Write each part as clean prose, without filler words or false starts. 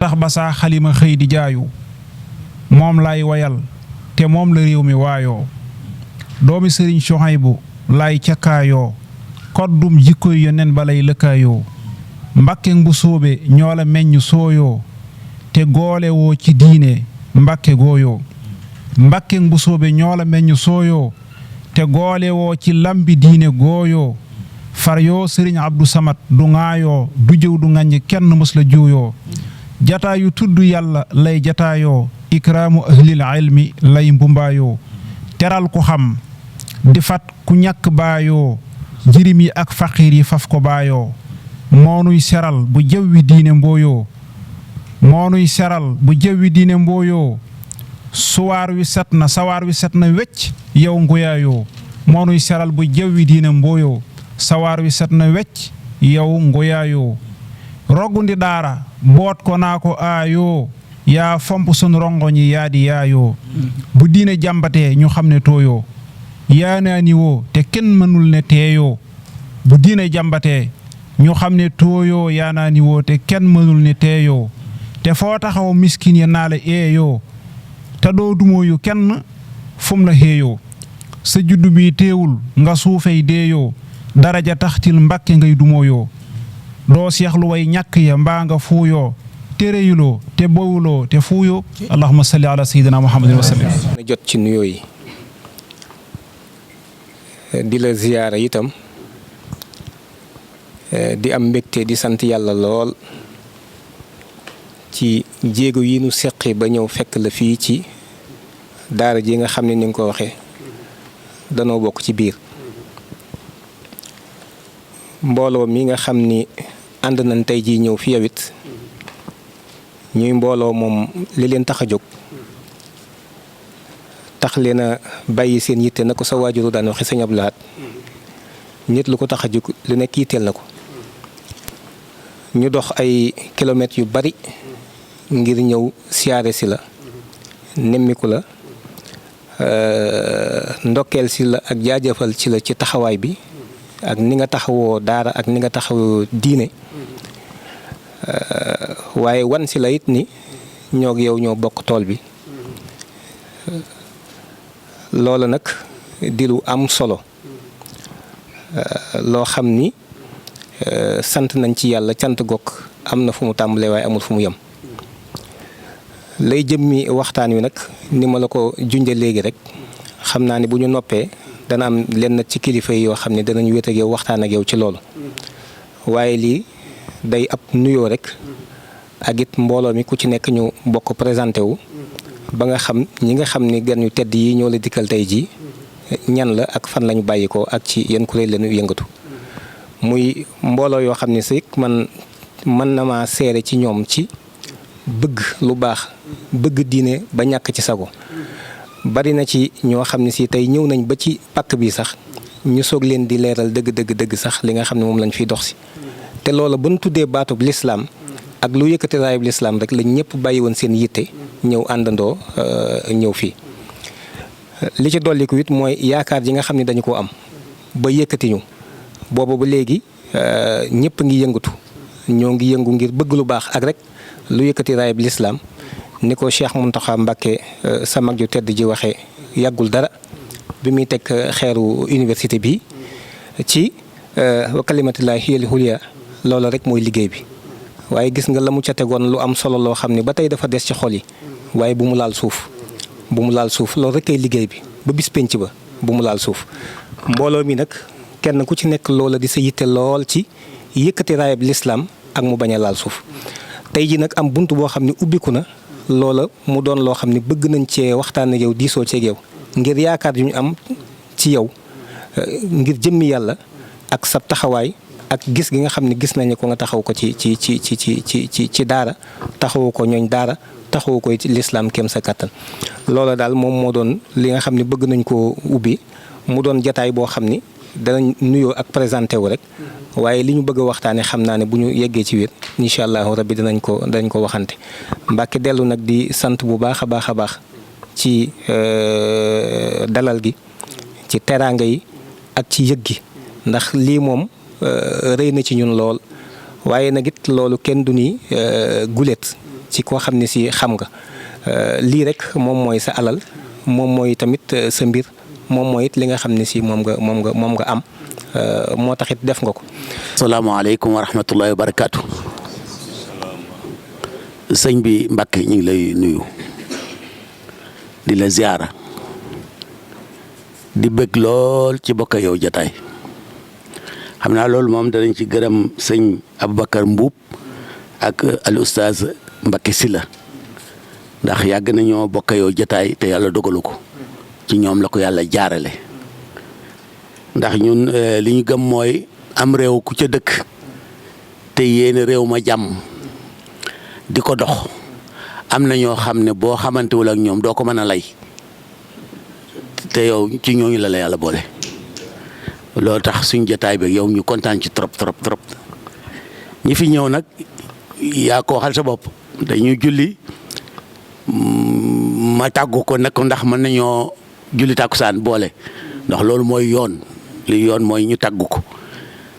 tax ba saa xalima xëy di jaayu moom lay wayal te moom la réew mi waayoo doomi sëriñ Suhaybu lay cakkaayoo koddum jikkoy yonen balay lëkkaayoo Mbàkke bu soobe ñoo la meññ sooyoo te goole woo ci diine Mbàkke gooyoo Mbàkke bu soobe ñoo la meññ sooyoo te goole woo ci lambi diine gooyoo far yoo sëriñ Abdou Samad du ŋaayoo du jëw du ŋaññ kenn mës la juuyoo jataayu tudd yàlla lay jataayoo ikraamu ahlil ilmi lay mbumbaayoo teral ku xam di fat ku ñàkk baayoo jirim yi ak faqiir yi faf ko baayoo moonuy seral bu jawwi diine mbooyoo moonuy seral bu jawwi diine mbooyoo suwaar wi set na sawaar wi set na wecc yow ngoyaayoo moonuy seral bu jawwi diine mbooyoo sawaar wi set na wecc yow ngoyaayoo roggundi daara boot ko naa ko aayoo yaa fomp sun rongoñi yaadi yaayoo bu diine jàmbatee ñu xam ne tooyoo yaanaani woo te kenn mënul ne teeyoo bu diine jàmbatee ñu xam ne tooyoo yaanaani woo te kenn mënul ne teeyoo te foo taxaw miskin ya naa la eeyoo te doo dumooyu kenn fum la xeeyoo sa juddu bi teewul nga suufey deeyoo daraja taxtil Mbàkke ngay dumooyoo doo seexlu way ñàkk ya mbaa nga fuuyoo te réyuloo te bowuloo te fuuyoo allahumma salli ala sayyidina muhammadin wa sallim jot ci nuyoo yi di la ziyaara itam di am mbégte di sant yàlla lool ci jéego yi nu seqi ba ñëw fekk la fii ci daara ji nga xam ne ni nga ko waxee danoo bokk ci biir mbooloo mi nga xam ni ànd nañ tey jii ñëw fi yow it ñuy mbooloo moom li leen tax a jóg tax leen a bàyyi seen yitte na ko sa waajuru daan waxe Sëñ Abdou Lahad nit lu ko tax a jóg lu nekk yitteel na ko ñu dox ay kilomètres yu bari ngir ñëw siyaare si la nemmiku la ndokkeel si la ak jaajëfal ci la ci taxawaay bi ak ni nga taxawoo daara ak ni nga taxawoo diine waaye wan si la it ni ñoog yow ñoo bokk tool bi loola nag di lu am solo loo xam ni sant nañ ci yàlla cant gokk am na fu mu tàmbalee waaye amul fu mu yem lay jëmmi waxtaan wi nag ni ma la ko junjee léegi rek xam naa ni bu ñu noppee dana am lenn ci kilifa yi yoo xam ne danañ wéet ak yow waxtaan ak yow ci loolu waaye lii day ab nuyoo rek ak it mbooloo mi ku ci nekk ñu bokk présenté wu ba nga xam ñi nga xam ni gan yu tedd yi ñoo la dikkal tey ji ñan la ak fan lañu bàyyi ko ak ci yenn kuréel lañu yëngatu muy mbooloo yoo xam ne si man mën na maa seere ci ñoom ci bëgg lu baax bëgg diine ba ñàkk ci sago bari na ci ñoo xam ne si tey ñëw nañ ba ci pàkk bi sax ñu soog leen di leeral dëgg sax li nga xam ne moom lañ fiy dox si te loola ba nu tuddee baatub lislaam ak lu yëkkati raayub lislaam rek lañ ñëpp bàyyi woon seen yitte ñëw àndandoo ñëw fii li ci dolliku it mooy yaakaar ji nga xam ne dañu ko am ba yëkkati ñu booba ba léegi ñëpp ngi yëngatu ñoo ngi yëngu ngir bëgg lu baax ak rek lu yëkkati raayub lislaam ni ko Cheikh Mountakha Mbacké sa mag ju tedd ji waxee yàggul dara bi muy teg xeeru université bi ci wa kalimatullahi hiyal ulya loola rek mooy liggéey bi waaye gis nga la mu ca tegoon lu am solo loo xam ne ba tey dafa des ci xol yi waaye bu mu laal suuf loolu rek kay liggéey bi ba bis penc ba bu mu laal suuf mbooloo mi nag kenn ku ci nekk loola di sa yitte lool ci yëkkati raayab lislaam ak mu bañ a laal suuf tey ji nag am bunt boo xam ne ubbiku na loola mu doon loo xam ne bëgg nañ cee waxtaan ak yow diisoo ceeg yow ngir yaakaar yu ñu am ci yow ngir jëmmi yàlla ak sa taxawaay ak gis gi nga xam ne gis nañu ko nga taxaw ko ci daara taxawu ko ñooñ daara taxawu ko ci lislaam kem sa kàttan loola daal moom moo doon li nga xam ne bëgg nañ koo ubbi mu doon jataay boo xam ni danañ nuyoo ak présenté wu rek waaye li ñu bëgg a waxtaanee xam naa ne bu ñu yeggee ci wér incha allahu rabbi danañ ko waxante Mbàkke dellu nag di sant bu baax a baax ci dalal gi ci teraanga yi ak ci yëg gi ndax lii moom rëy na ci ñun lool waaye nag it loolu kenn du ni gulet ci koo xam ne si xam nga lii rek moom mooy sa alal moom mooy tamit sa mbir moom mooy it li nga xam ne si moom nga am moo tax it def nga ko. asalaamaaleykum wa rahmatullahi wa barakaatu. sëñ bi Mbacke ñu ngi lay nuyu di la ziara di bëgg lool ci bokk yow jotaay xam naa loolu moom danañ ci gërëm sëñ Aboubacar Mbuub ak al oustaz Mbacke Sylla ndax yàgg nañoo bokk yow jotaay te yàlla dogalu ko ci ñoom la ko yàlla jaarale ndax ñun li ñu gëm mooy am réew ku ca dëkk te yéene réew ma jàmm di ko dox am na ñoo xam ne boo xamantewul ak ñoom doo ko mën a lay te yow ci ñooñu la yàlla boole loolu tax suñ jotaay bi yow ñu kontaan ci trop ñi fi ñëw nag yaa ko waxal sa bopp dañuy julli ma tàggu ko nag ndax mën nañoo julli tàkkusaan boole ndax loolu mooy yoon li yoon mooy ñu tàggu ko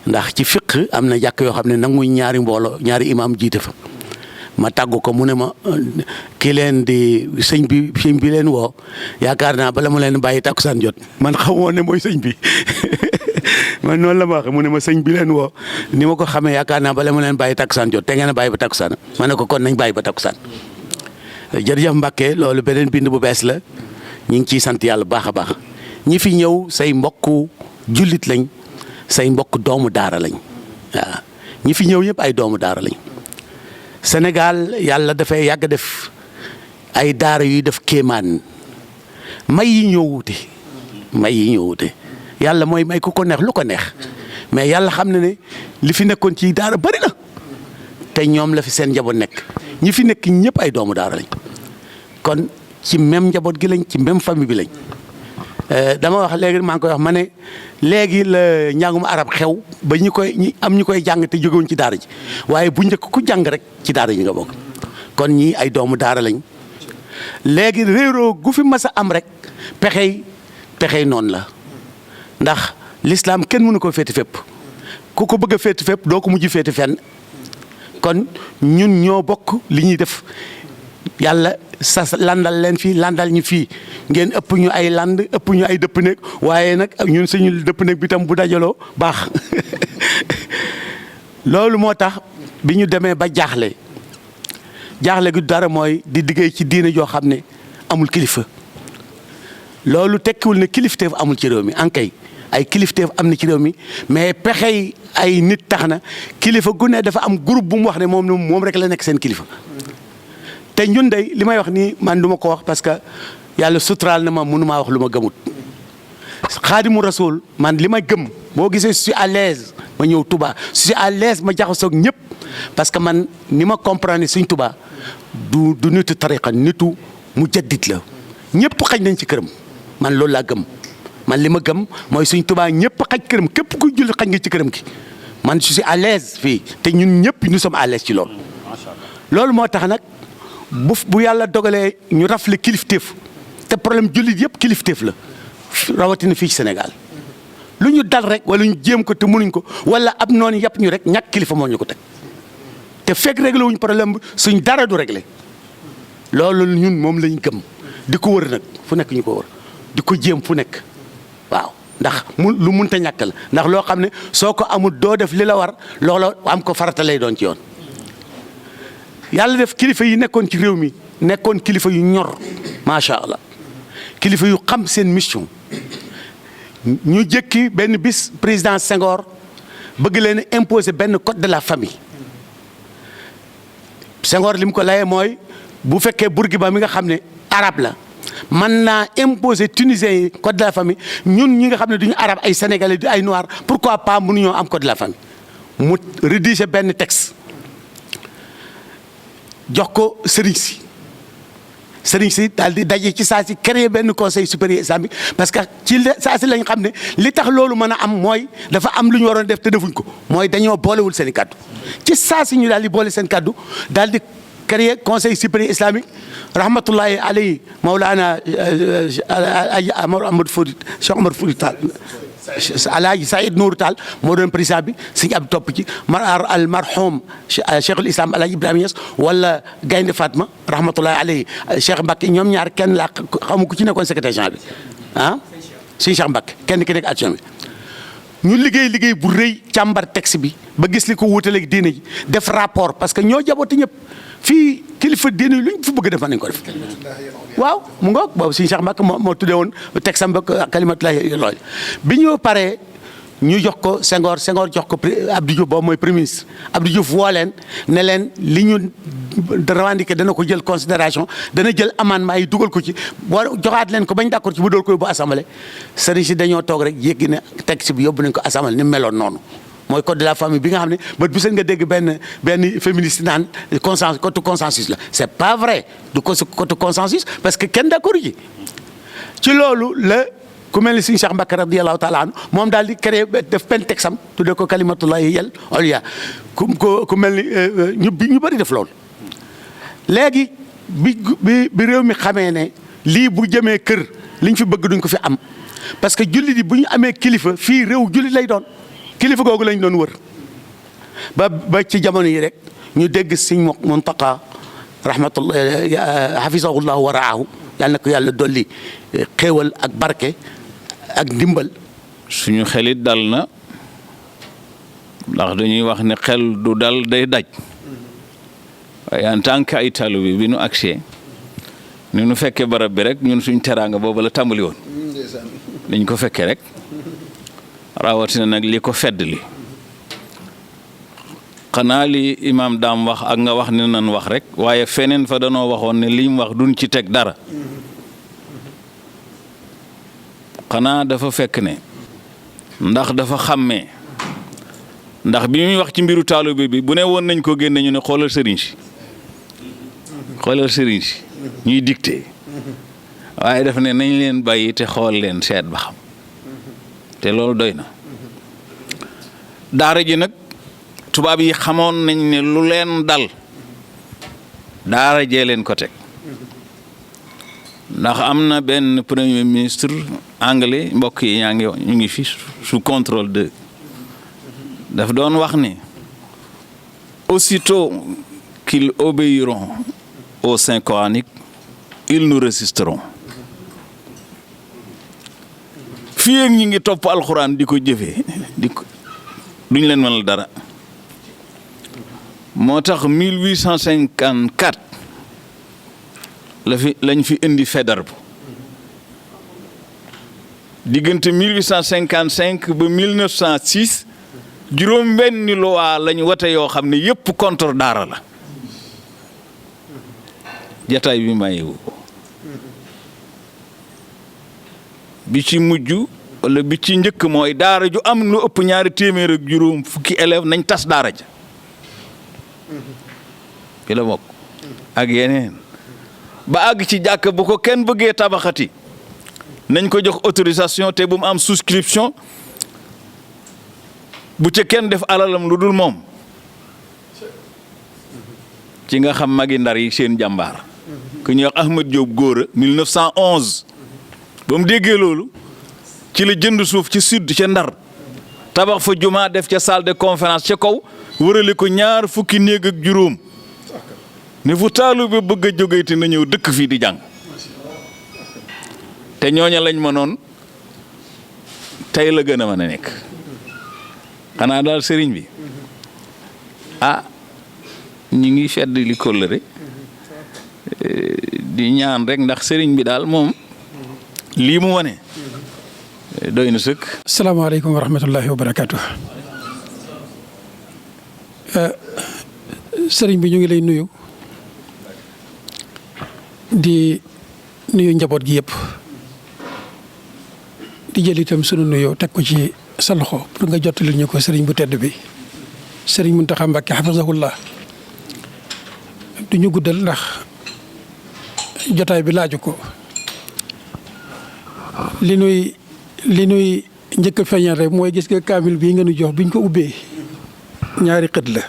ndax ci fiq am na jàkk yoo xam ne nanguñ ñaari mbooloo ñaari imaam jiite fa ma tàggu ko mu ne ma ki leen di sëñ bi leen woo yaakaar naa bala mu leen bàyyi takkusaan jot man xamoo ne mooy sëñ bi man noonu la ma waxee mu ne ma sëñ bi leen woo ni ma ko xamee yaakaar naa bala mu leen bàyyi takkusaan jot te ngeen a bàyyi ba takkusaan ma ne ko kon nañ bàyyi ba takkusaan jërëjëf Mbacke loolu beneen bind bu bees la ñu ngi ciy sant yàlla baax a baax ñi fi ñëw say mbokku jullit lañ say mbokk doomu daara lañ waaw ñi fi ñëw ñëpp ay doomu daara lañ. Sénégal yàlla dafay yàgg def ay daara yuy def kéemaan may yi ñoo wuute yàlla mooy may ku ko neex lu ko neex mais yàlla xam na ne li fi nekkoon ci daara bari na te ñoom la fi seen njaboot nekk ñi fi nekk ñëpp ay doomu daara lañ kon ci même njaboot gi lañ ci même famille bi lañ dama wax léegi maa ngi koy wax ma ne léegi la njàngum arab xew ba ñi koy jàng te jógewuñ ci daara ji waaye bu njëkk ku jàng rek ci daara ji nga bokk kon ñii ay doomu daara lañ léegi réeroo gu fi mas a am rek pexey noonu la ndax l'islam kenn mënu ko féeti fépp ku ko bëgg a féeti fépp doo ko mujj féeti fenn kon ñun ñoo bokk li ñuy def yàlla landal leen fii landal ñu fii ngeen ëpp ñu ay land ëpp ñu ay dëpp néeg waaye nag ñun suñu dëpp néeg bi tam bu dajaloo baax loolu moo tax bi ñu demee ba jaaxle gi dara mooy di liggéey ci diine joo xam ne amul kilifa loolu tekkiwul ne kilifteef amul ci réew mi ankay ay kilifteef am na ci réew mi mais pexey ay nit tax na kilifa gu ne dafa am groupe bu mu wax ne moom rek la nekk seen kilifa te ñun day li may wax nii man du ma ko wax parce que yàlla suturaal na ma mënumaa wax lu ma gëmut xaadimu rasul man li ma gëm boo gisee je suis à l'aise ma ñëw Touba je suis à l'aise ma jaxasoo ak ñëpp parce que man ni ma comprendre suñ Touba du nitu tariqa nitu mu jaddit la ñëpp xaj nañ ci këram man loolu laa gëm man li ma gëm mooy suñ Touba ñëpp xaj këram képp kuy julli xaj nga ci këram gi man je suis à l'aise fii te ñun ñëpp nous sommes à l'aise ci loolu loolu moo tax nag bu yàlla dogalee ñu rafle kilifteef te problème jullit yëpp kilifteef la rawatina fii ci Sénégal lu ñu dal rek wala ñu jéem ko te mënuñ ko wala ab noonu yàpp ñu rek ñàkk kilifa moo ñu ko teg te fekk réglé wuñ problème suñ dara du réglé loolu ñun moom lañ gëm di ko wër nag fu nekk ñu ko wër di ko jéem fu nekk waaw ndax lu munta ñàkk la ndax loo xam ne soo ko amul doo def li la war loola am ko farata lay doon ci yoon yàlla def kilifa yi nekkoon ci réew mi nekkoon kilifa yu ñor macha allah kilifa yu xam seen mission ñu jékki benn bis président Senghor bëgg leen imposer benn code de la famille Senghor li mu ko layee mooy bu fekkee Bourguiba mi nga xam ne arabe la mën naa imposer tunisien yi code de la famille ñun ñi nga xam ne duñu arabe ay sénégalais du ay noir pourquoi pas mënuñoo am code de la famille mu rédiger benn texte jox ko sëriñ si daal di daje ci saa si créer benn conseil supérieur islamique parce que ci saa si lañ xam ne li tax loolu mën a am mooy dafa am lu ñu waroon def te defuñ ko mooy dañoo boolewul seen i kaddu ci saa si ñu daal di boole seen kaddu daal di créer conseil supérieur islamique rahmatullahi alayhi Mawlana Cheikh Omar Fouti Tall Alaaji Saïd Nourou Tall moo doon président bi sëñ Abdou topp ci al marhum Cheikhul Islam Alaaji Ibrahima Niass wala Gaynde Fatma rahmatullahi alayhi Cheikh Mbacke ñoom ñaar kenn laa xamu ku ci nekkoon secrétaire général bi ah sëñ Cheikh Mbacke kenn ki nekk action bi. ñu liggéey bu rëy càmbar texte bi ba gis li ko wutaleeg diine ji def rapport parce que ñoo jabooti ñëpp fii kilifa diine luñ fi bëgg def nañ ko def. waaw mu ngoog boobu sëñ Cheikh Mbacke moo tuddee woon texte am ba kalimatullahi lool bi ñu paree ñu jox ko Senghor jox ko Abdou Diouf boobu mooy premier ministre Abdou Diouf woo leen ne leen li ñu revendiqué dana ko jël considération dana jël amendement yi dugal ko ci boo joxaat leen ko bañ d'accord ci bu dool ko yóbbu assemblée sëriñ si dañoo toog rek yëggi ne texte bi yóbbu nañ ko assemblée ni meloon noonu mooy code de la famille bi nga xam ne ba bu seen nga dégg benn féministe naan code consensus la c'est pas vrai du code consensus parce que kenn d'accord ci loolu la ku mel ni sëñ Cheikh Mbacke radiyallahu taala anhu moom daal di créé def benn texam tuddee ko kalimatullahi yel oliya ku mel ni ñu bëri def loolu léegi bi réew mi xamee ne lii bu jëmee kër liñ fi bëgg duñ ko fi am parce que jullit yi bu ñu amee kilifa fii réew jullit lay doon kilifa googu lañ doon wër ba ci jamono yi rek ñu dégg sëñ Muntaqa rahmatullahi hafizahullahu wa raahu yàlla na ko yàlla dolli xéewal ak barke ak ndimbal. suñu xelit dal na ndax dañuy wax ne xel du dal day daj waaye en tant que ay taalibe bi nu agsee ni nu fekkee barab bi rek ñun suñ teraanga boobu la tàmbali woon dañ ko fekkee rek rawatina nag li ko fedd li xanaa li imaam daam wax ak nga wax ne nan wax rek waaye feneen fa danoo waxoon ne liñ wax duñ ci teg dara xanaa dafa fekk ne ndax dafa xàmmee ndax bi muy wax ci mbiru taalibe bi bu ne woon nañ ko génne ñu ne xoolal sëriñ si ñuy dicté waaye daf ne nañ leen bàyyi te xool leen seet ba xam te loolu doy na daara ji nag tubaab yi xamoon nañ ne lu leen dal daara jee leen ko teg ndax am na benn premier ministre anglais mbokk yi ñu ngi fi sous contrôle de daf doon wax ne aussitôt qu'ils obéiront au Saint coranique ils nous résisteront fii ak ñi ngi topp alxuraan di ko jëfee duñ leen mënal dara moo tax 1854 lañ fi indi Faidherbe diggante 1855 ba 1906 juróom-benni loi lañ wote yoo xam ne yëpp contre daara la jataay bi mayewu ko bi ci mujj wala bi ci njëkk mooy daara ju am lu ëpp ñaari téeméer ak juróom fukki élève nañ tas daara ja fi la bokk ak yeneen ba àgg ci jàkk bu ko kenn bëggee tabaxati nañ ko jox autorisation te bu mu am souscription bu ca kenn def alalam lu dul moom ci nga xam magi ndar yi seen jàmbaar ku ñuy wax Ahmed Diop Góora 1911 ba mu déggee loolu ci la jënd suuf ci sud ca ndar tabax fa jumaa def ca salle de conférence ca kaw wërale ko ñaar fukki néeg ak juróom ne fu taalibe bëgg a jógee te na ñëw dëkk fii di jàng te ñooña lañ mënoon tey la gën a mën a nekk xanaa daal sëriñ bi ñi ngi fedd li kóllëre di ñaan rek ndax sëriñ bi daal moom lii mu wane doy na sëkk. asalaamaaleykum wa rahmatullahi wa barakaatu. sëriñ bi ñu ngi lay nuyu di nuyu njaboot gi yëpp di jël itam sunu nuyoo teg ko ci sa loxo pour nga jottali ñu ko sëriñ bu tedd bi sëriñ Muntaxa Mbàkke xafisahullah du ñu guddal ndax jotaay bi laaju ko li nuy njëkk a feeñal rek mooy gis nga kaamil bii nga nu jox biñ ko ubbee ñaari xët la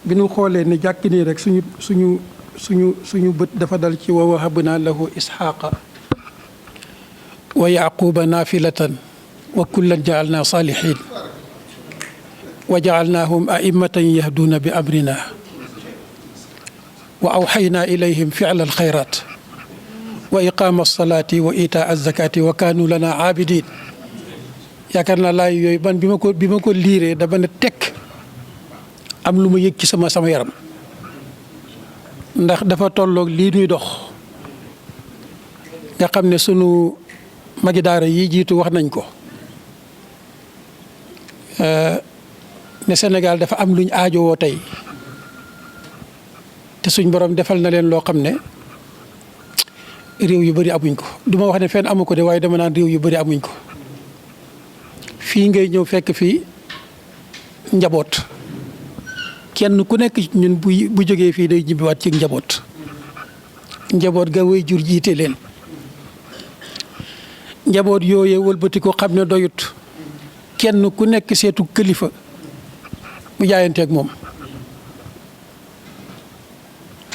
bi nu xoolee ne jàkk nii rek suñu bët dafa dal ci wa wahabnaa lahu isxaaqa wa yaquba nafilatan wa kullan jaalna salihin wa jaalnahum a'immatan yahduuna bi amrina wa awxayna ilayhim fi'la alxayrat wa iqama alsalati wa itaa alzakati wa kaanu lana aabidin. yaakaar naa laay yooyu man bi ma ko liiree dama ne tekk am lu ma yëg ci sama yaram, ndax dafa tolloog lii nuy dox nga xam ne sunu magi daara yi jiitu wax nañ ko ne Sénégal dafa am luñ aajowoo tey te suñ borom defal na leen loo xam ne réew yu bari amuñ ko. du ma wax ne fenn amu ko de waaye dama naan réew yu bari amuñ ko. fii ngay ñëw fekk fii njaboot, kenn ku nekk ñun bu jógee fii day ñibbiwaat ci njaboot ga way jur jiite leen. njaboot yooyee wëlbati ko xam ne doyut, kenn ku nekk seetu kilifa mu jaayanteeg moom,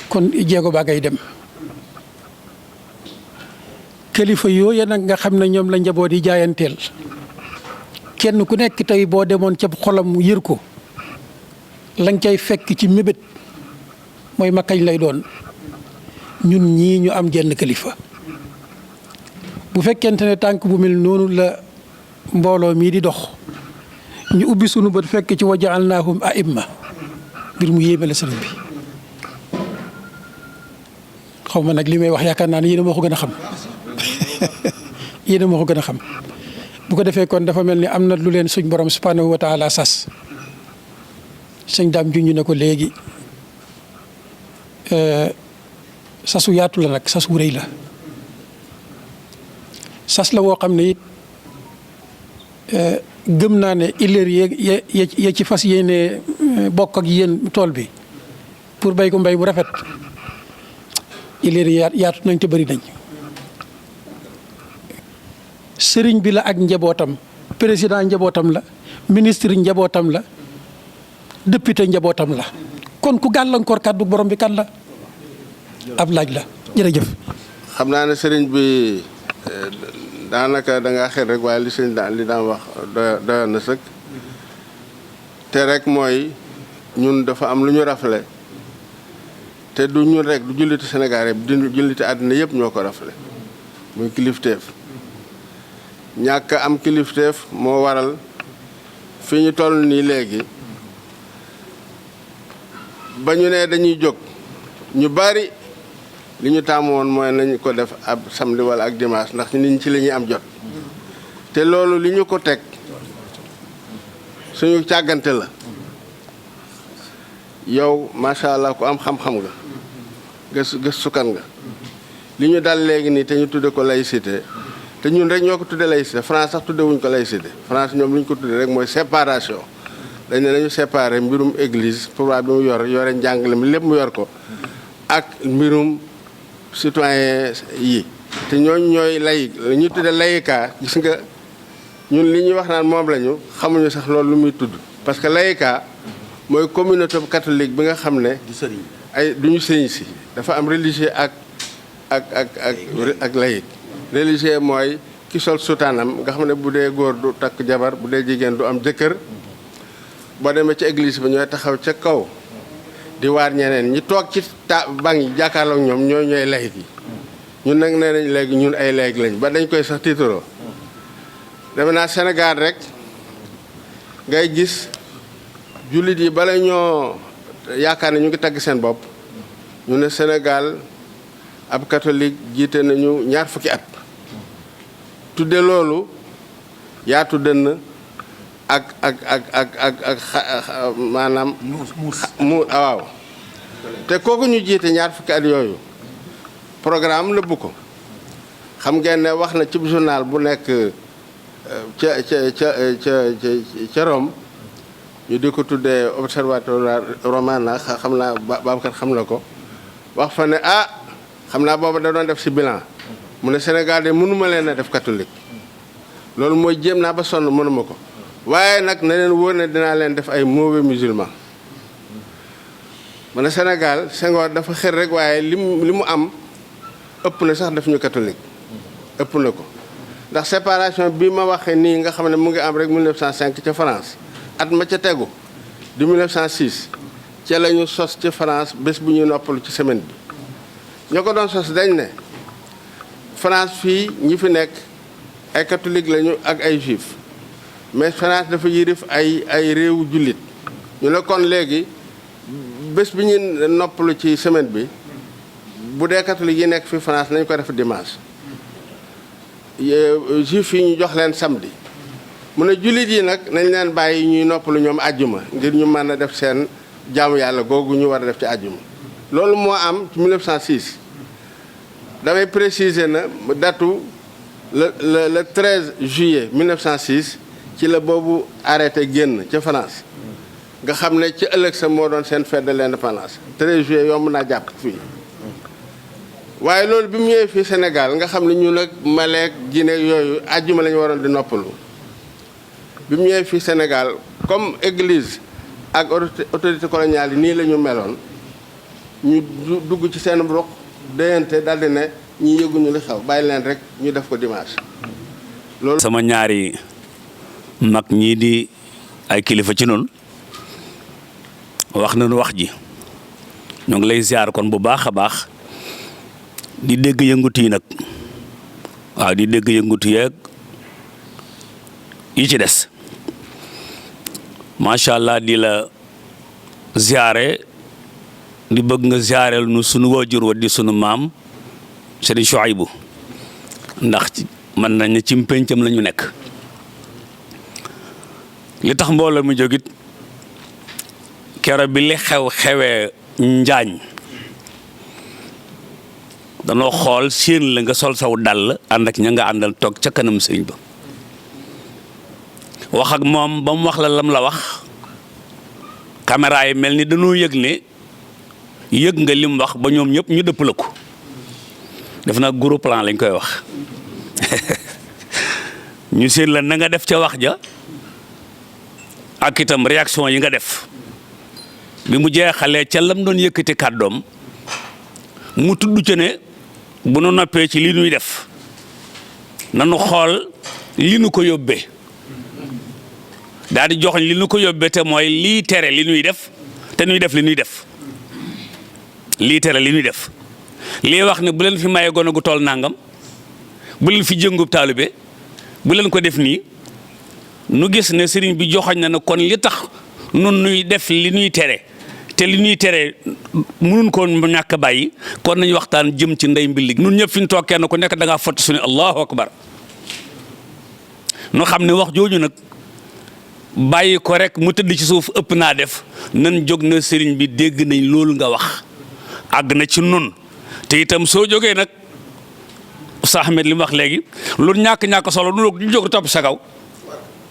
kon jéego baa ngay dem. kilifa yooye nag nga xam ne ñoom la njaboot yi jaayanteel, kenn ku nekk tey boo demoon ca xolam yër ko lañ cay fekk ci mébét mooy ma kañ lay doon ñun ñii ñu am genn kilifa. bu fekkente ne tànk bu mel noonu la mbooloo mii di dox, ñu ubbi sunu bët fekk ci wa ja'alnaahum a'imma, ngir mu yéeme la sëriñ bi. xaw ma nag li may wax yaakaar naa ne yéen a ma ko gën a xam yéen a ma ko gën a xam. bu ko defee kon dafa mel ni am na lu leen suñ borom subhanahu wa taala sas. sëñ daam junj na ko léegi, sasu yaatu la nag, sasu rëy la. sas la woo xam ne it gëm naa ne illeer ya ci fas yéene bokk ak yéen tool bi pour bay ko mbay mu rafet, illeer yaatu nañ te bëri nañ. sëriñ bi la ak njabootam, président njabootam la, ministre njabootam la, député njabootam la. kon ku gàllankoor kàddu borom bi kan la? ab laaj la. jërëjëf. xam naa ne sëriñ bi daanaka da ngaa xel rek, waaye li sëriñ li daan wax doyoon na sëkk. te rek mooy ñun dafa am lu ñu rafle, te du ñun rek, du julliti Sénégal rek, du julliti àddina yëpp ñoo ko rafle, muy kilifteef. ñàkk am kilifteef moo waral fi ñu toll nii léegi ba ñu ne dañuy jóg ñu bari li ñu taamu woon mooy nañu ko def ab samedi wala ak dimanche, ndax nit ñi ci la ñuy am jot. te loolu li ñu ko teg suñu càggante la. yow macha allah ku am xam-xam nga, gëstukan nga. li ñu dal léegi nii te ñu tudde ko laïcité, te ñun rek ñoo ko tudde laïcité. France sax tudde wuñ ko laïcité. France ñoom li ñu ko tudde rek mooy séparation. dañ ne nañu séparer mbirum église pouvoir bi mu yore njàngale mi lépp mu yor ko, ak mbirum citoyen yi. te ñooñu ñooy laïc, la ñuy tudde laïca. gis nga ñun li ñuy wax naan moom lañu xamuñu sax loolu lu muy tudd. parce que laïca mooy communauté catholique bi nga xam ne ay duñu sëñ si, dafa am religieux ak laïc. religieux mooy ki sol sutaanam nga xam ne bu dee góor du takk jabar, bu dee jigéen du am jëkkër. boo demee ci église ba ñooy taxaw ca kaw di waar ñeneen ñi toog ci banc yi jàkkaarloog ñoom ñooy laïc yi. ñun nag nee nañ léegi ñun ay laïc lañ ba dañ koy sax tiitaroo. deme naa Sénégal rek ngay gis jullit yi bala ñoo yaakaar ne ñu ngi tagg seen bopp, ñu ne Sénégal ab catholique jiite nañu 20 at. tudde loolu yaatu dënn ak maanaam waaw. te kooku ñu jiite 20 at yooyu programme nëbbu ko. xam ngeen ne wax na ci journal bu nekk ca Rome, ñu di ko tuddee Observatoire Romano, xam naa Babacar xam na ko. wax fa ne xam naa booba da doon def ci bilan, mu ne Sénégal de mënuma leen a def catholique. loolu mooy jéem naa ba sonn mënuma ko, waaye nag na leen wóor ne dinaa leen def ay mauvais musulman. mu ne Sénégal Senghor dafa xër rek, waaye li mu am ëpp na sax def ñu catholique, ëpp na ko. ndax séparation bi ma waxee nii nga xam ne mu ngi am rek 1905 ca France at ma ca tegu di 1906 ca la ñu sos ci France bés bu ñuy noppalu ci semaine bi. ñoo ko doon sos dañ ne France fii ñi fi nekk ay catholique lañu ak ay juif mais France dafa yërif ay réewu jullit ñu ne kon léegi bés bi ñuy noppalu ci semaine bi bu dee catholique yi nekk fi France nañ ko def dimanche juif yi ñu jox leen samedi mu ne jullit yi nag nañ leen bàyyi ñuy noppalu ñoom àjjuma ngir ñu mën a def seen jaamu yàlla googu ñu war a def ci àjjuma. loolu moo am ci 1906 damay préciser na datu le 13 juillet 1906 ci la boobu arrêté génn ca France nga xam ne ci ëllëg sa moo doon seen fête de l'indépendance 13 juillet yomb naa jàpp fii. waaye loolu bi mu ñëwee fii Sénégal nga xam ne ñu nag Maleek Guinée yooyu àjjuma la ñu waroon di noppalu bi mu ñëwee fii Sénégal comme église ak autorité coloniale yi nii la ñu meloon ñu dugg ci seen roq déyante daldi ne ñi yëguñu li xew bàyyi leen rek ñu def ko dimanche. loolu sama ñaari mag ñii di ay kilifa ci noonu wax nañu wax ji ñoo ngi lay ziar kon bu baax a baax. di dégg yëngutu yi nag waaw di dégg yëngutu yeeg yi ci des macha allah di la ziare di bëgg nga ziareel nu sunu waajur wa di sunu maam Serigne Chouaïbou ndax mën nañ ne ci péncam la ñu nekk li tax mbooloo mi jógit kero bi li xewee Njaañ danoo xool séen la nga sol saw dàll ànd ak ña nga àndal toog ca kanam sëriñ ba wax ak moom ba mu wax la lam la wax caméra yi mel ni dañoo yëg ne yëg nga lim wax ba ñoom ñëpp ñu dëpp la ko def naa gros plan lañ koy wax ñu séen la na nga def ca wax ja ak itam réaction yi nga def bi mu jeexalee ca lam doon yëkkati kàddoom mu tudd ca ne bu nu noppee ci li nuy def nanu xool li nu ko yóbbee daal di joxoñ li nu ko yóbbee te mooy lii tere li nuy def te nuy def li nuy def lii tere li nuy def lii wax ne bu leen fi maye gone gu tool nangam bu leen fi jëngub taalibe bu leen ko def nii nu gis ne sëriñ bi joxoñ na ne kon li tax nun nuy def li nuy tere te li ñuy tere mënuñ ko ñàkk bàyyi kon nañu waxtaan jëm ci ndey mbillig nun ñëpp fi ñu toog kenn ku nekk da ngaa fotti suñu allahu akbar nu xam ne wax jooju nag bàyyi ko rek mu tëdd ci suuf ëpp naa def nan jóg na sëriñ bi dégg nañ loolu nga wax àgg na ci nun te itam soo jógee nag Oustaz Ahmed li mu wax léegi lu ñàkk solo ñu jóg topp sa kaw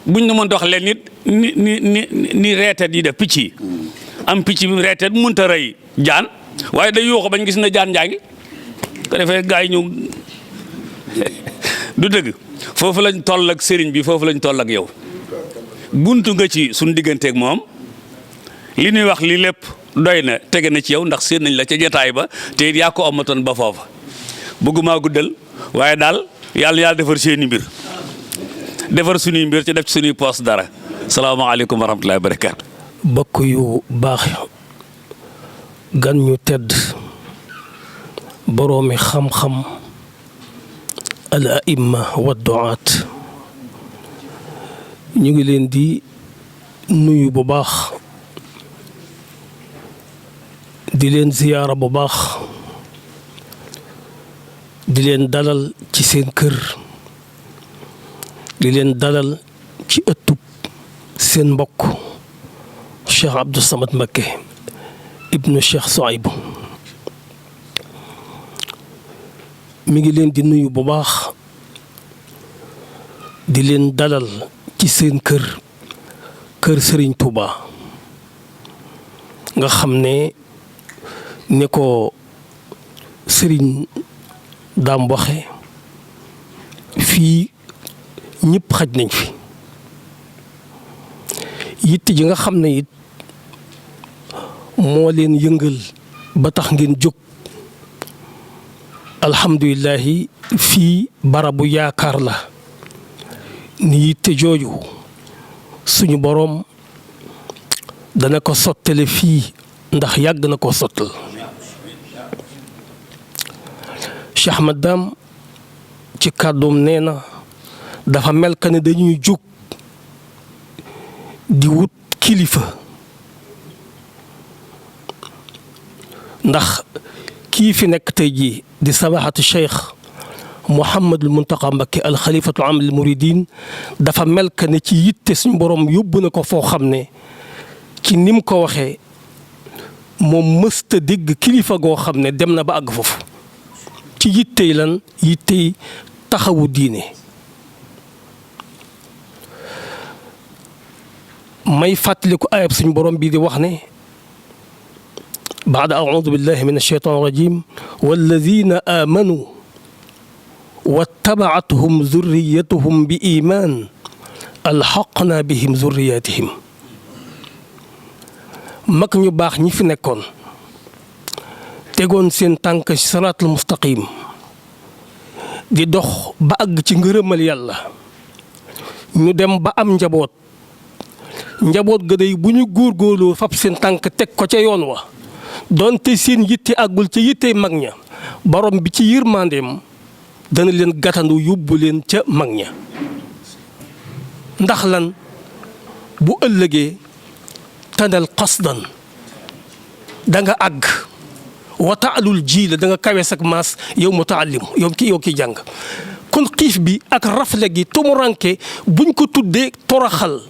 buñ ne mën dox leen nit ni reetet yi def picc yi am picc bi reetet mënta rey jaan waaye day yuuxu bañ gis na jaan jaa ngi ko defee gaa yi ñëw du dëgg foofu lañ toll ak sëriñ bi foofu lañ toll ak yow buntu nga ci suñ digganteeg moom li ñuy wax li lépp doy na tege na ci yow ndax seen nañ la ca jotaay ba te it yaa ko amatoon ba foofa bëgguma guddal waaye daal yàlla defar seeni mbir defar suñuy mbir ci def ci suñuy poos dara salaamaaleykum wa rahmatullahi wa barakaatu. bokk yu baax gan ñu tedd boroomi xam-xam al aimma wa duaat ñu ngi leen di nuyu bu baax di leen ziyaara bu baax di leen dalal ci seen kër di leen dalal ci ëttub seen mbokk Cheikh Abdou Samad Mbacké ibnu Cheikh Souaïbou mi ngi leen di nuyu bu baax di leen dalal ci seen kër Serigne Touba nga xam ne ni ko Serigne Dame waxe fii ñëpp xaj nañ fi yitt ji nga xam ne it moo leen yëngal ba tax ngeen jóg alhamdulillahi fii barabu yaakaar la ni yitte jooju suñu boroom dana ko sottale fii ndax yàgg na ko sottal. Cheikh Ahmad Dame ci kàddoom nee na dafa mel ka ne dañuy jóg di wut kilifa ndax kii fi nekk tey jii di samaahatu Cheikh Mouhamadul Muntaqa Mbacké al xalifatu am lil muridin dafa mel ka ne ci yitte suñu borom yóbbu na ko foo xam ne ci nim ko waxee moom mësta dégg kilifa goo xam ne dem na ba àgg foofu ci yittey lan yittey taxawu diine. may fàttaliku ayab suñu borom bii di wax ne baada audu billahi min alcheytan irrajim walladina amanu wattabaatuhum zurriyatuhum bi iman alxaqna bihim zurriyatihim. mag ñu baax ñi fi nekkoon tegoon seen tànk ci saraatul mustaqim di dox ba àgg ci ngërëmal yàlla ñu dem ba am njaboot ga day bu ñu góorgóorloo fab seen tànk teg ko ca yoon wa doonte seen yitte àggul ca yitte mag ña borom bi ci yërmandeem dana leen gàttandu yóbbu leen ca mag ña. ndax lan bu ëllëgee tanal qasdan da nga àgg wa taalul jiila da nga kawe sak maas yow mutaallim yow ki jàng. kon xiif bi ak rafle gi tumuranke buñ ko tuddee toraxal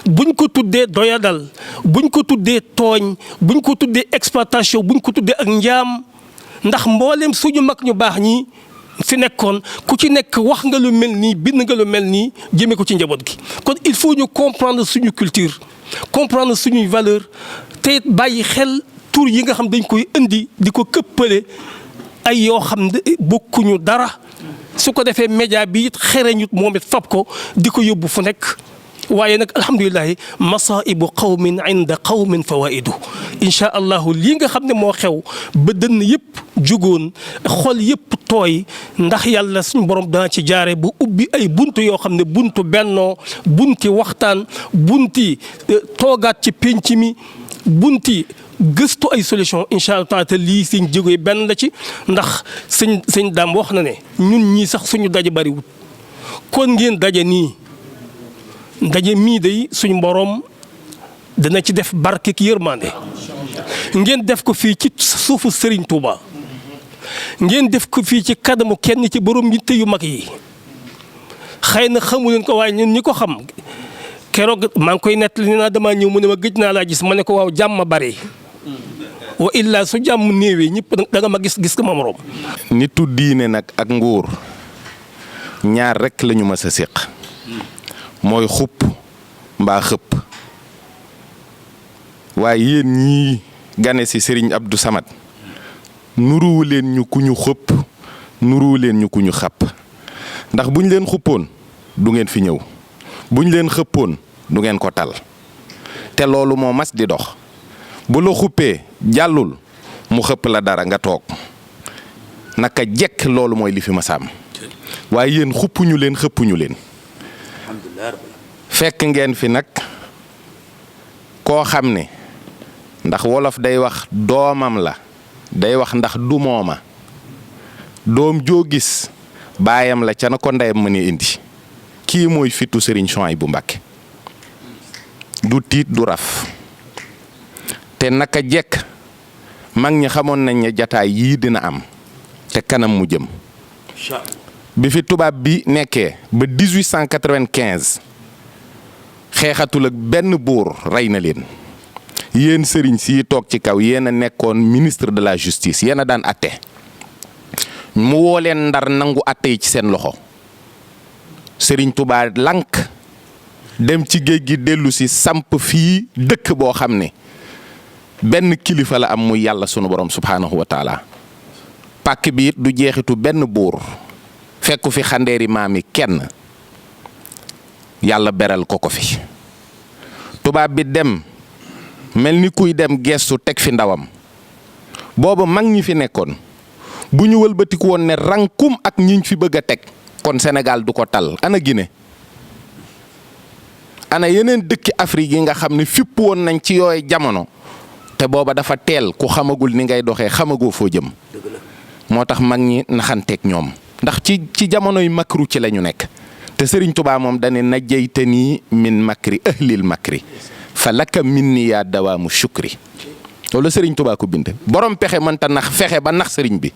buñ ko tuddee doyadal buñ ko tuddee tooñ buñ ko tuddee exploitation buñ ko tuddee ak njaam ndax mboolem suñu mag ñu baax ñi fi nekkoon ku ci nekk wax nga lu mel nii bind nga lu mel nii jëmee ko ci njaboot gi. kon il faut ñu comprendre suñu culture comprendre suñuy valeur te bàyyi xel tur yi nga xam dañ koy indi di ko këppale ay yoo xam ne bokkuñu dara su ko defee média bi it xereñut moom it fab ko di ko yóbbu fu nekk. waaye nag alhamdulilahi masaibu qawmin inda qawmin fawaidu incha allahu lii nga xam ne moo xew ba dënn yëpp jugoon xol yëpp tooy ndax yàlla suñu borom dana ci jaare bu ubbi ay buntu yoo xam ne buntu bennoo bunti waxtaan bunti toogaat ci pénc mi bunti gëstu ay solution incha allah taala te lii suñ jógee benn la ci ndax sëñ daam wax na ne ñun ñii sax suñu daje bariwut kon ngeen daje nii ndaje mii day suñu mboroom dana ci def barke ki yërmande ngeen def ko fii ci suufu Serigne Touba ngeen def ko fii ci kanamu kenn ci borom yitte yu mag yi xëy na xamu leen ko waaye ñun ñi ko xam keroog maa ngi koy nettali nee naa damaa ñëw mu ne ma gëj naa laa gis ma ne ko waaw jàmm bare wa illaa su jàmm néewee ñëpp da nga ma gis ko ma moroom. nitu diine nag ak nguur ñaar rek lañu mës a séq mooy xupp mbaa xëpp waaye yéen ñii gane ci Serigne Abdou Samad nuruwu leen ñu ku ñu xëpp nuruwu leen ñu ku ñu xàpp ndax buñ leen xuppoon du ngeen fi ñëw buñ leen xëppoon du ngeen ko tal te loolu moo mas di dox bu la xuppee jàllul mu xëpp la dara nga toog naka jekk loolu mooy li fi ma sàmm waaye yéen xuppuñu leen xëppuñu leen fekk ngeen fi nag koo xam ne ndax wolof day wax doomam la day wax ndax du mooma doom joo gis baayam la ca na ko ndeyam mën a indi kii mooy fitu Serigne Souhaïbou Mbacké du tiit du raf te naka jekk mag ñi xamoon nañ ne jataay yii dina am te kanam mu jëm bi fi tubaab bi nekkee ba 1895 xeexatul ak benn buur rey na leen yéen sëriñ si toog ci kaw yéen a nekkoon ministre de la justice yéen a daan atte mu woo leen Ndar nangu atte yi ci seen loxo sëriñ Touba lank dem ci géej gi dellu si samp fii dëkk boo xam ne benn kilifa la am muy yàlla sunu borom subhaanahu wa taala pàkk bi it du jeexitu benn buur fekku fi xandeeri maam yi kenn yàlla beral ko fi tubaab bi dem mel ni kuy dem gestu teg fi ndawam booba mag ñi fi nekkoon bu ñu wëlbatiku woon ne rankum ak ñiñ fi bëgg a teg kon Sénégal du ko tal ana Guinée ana yeneen dëkki Afrique yi nga xam ne fipp woon nañ ci yooyu jamono te booba dafa teel ku xamagul ni ngay doxee xamagoo foo jëm moo tax mag ñi naxanteeg ñoom ndax ci jamonoy makru ci la ñu nekk te Serigne Touba moom dane najjaytanii min makri ahlil makri fa laka minni yaa dawaamu shukri loolu Serigne Touba ko bind borom pexe mënta nax fexe ba nax Serigne bi